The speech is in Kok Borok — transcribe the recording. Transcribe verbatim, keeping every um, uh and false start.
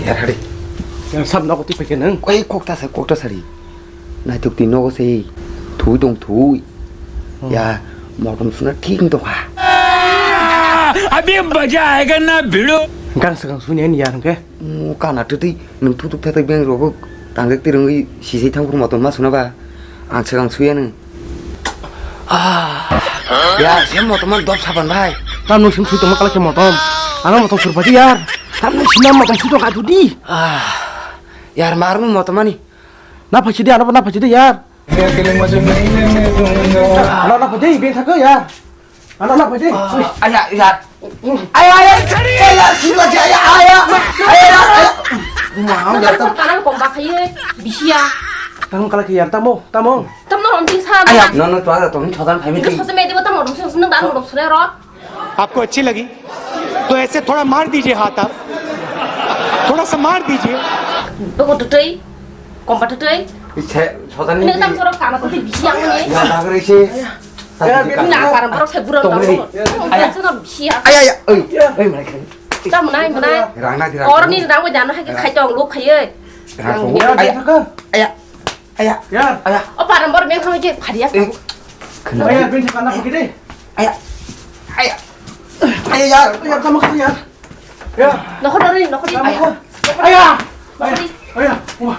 Yar hari. Yang sab nogo twi paikha nang. Koi kokta sa kokta sari. Naituk twi nogo se. Thui tong thui. Hmm. Ya, motom suna thik tong ha. Abhi maja aayega na bhidu. Gang sagang suni ani yar hwnkhe. Mu kana twtwi nwng tutuk thatai beng rogo tangjak tirwngwi sisai thangphuru motom ma suna ba. Ang sagang suya nwng. Ah, ya, sem motom man dop saban bai. Tam nung sim sui tongma kala ke motom. Ano motom surpati yar. Tam nung sinam motom sui tong adu di. Ah, yar marung motom ani. Na phachi di, ano na phachi di yar. Ano na phachi di, bin thaka yar. Ano na phachi di. Ah, aya, yar. Aya, aya, aya, yar, sila aya, aya, aya, aya, aya. Mau yar tam. Tanang komba khaye, bisiya. Tanang kala ke yar, tamo, tamo. Tam no romting sa. Aya. No, no, tuara to ni thodan phai mi. Ini sose me dibo tam romting sose nang dan romsure ro. आपको अच्छी लगी तो ऐसे थोड़ा मार दीजिए हाथ आप, थोड़ा सा मार दीजिए. Dogo tutui, komba tutui. Iche thodan ni. Ini tam sorok kana tutui bisi yang ni. Ya, dagre se. Ya, ini na para borok se buron tong. Tong bisi ya. Aya, aya, oi, oi, mai khai. Tam nai, nai. Rang na, rang. Or ni rang bai dano hai khai tong lo khai. Rang. Aya, aya. Aya. Yar. Aya. O parambor beng khamai je phariya. Eh. Aya, bini thangna phagi de. Aya. Aya. Aya, yar. Yar, tamo khani yar. Yar. Nokhor dori, nokhor di. Tamo kha. Aya. Nokhor di. Aya. Wah.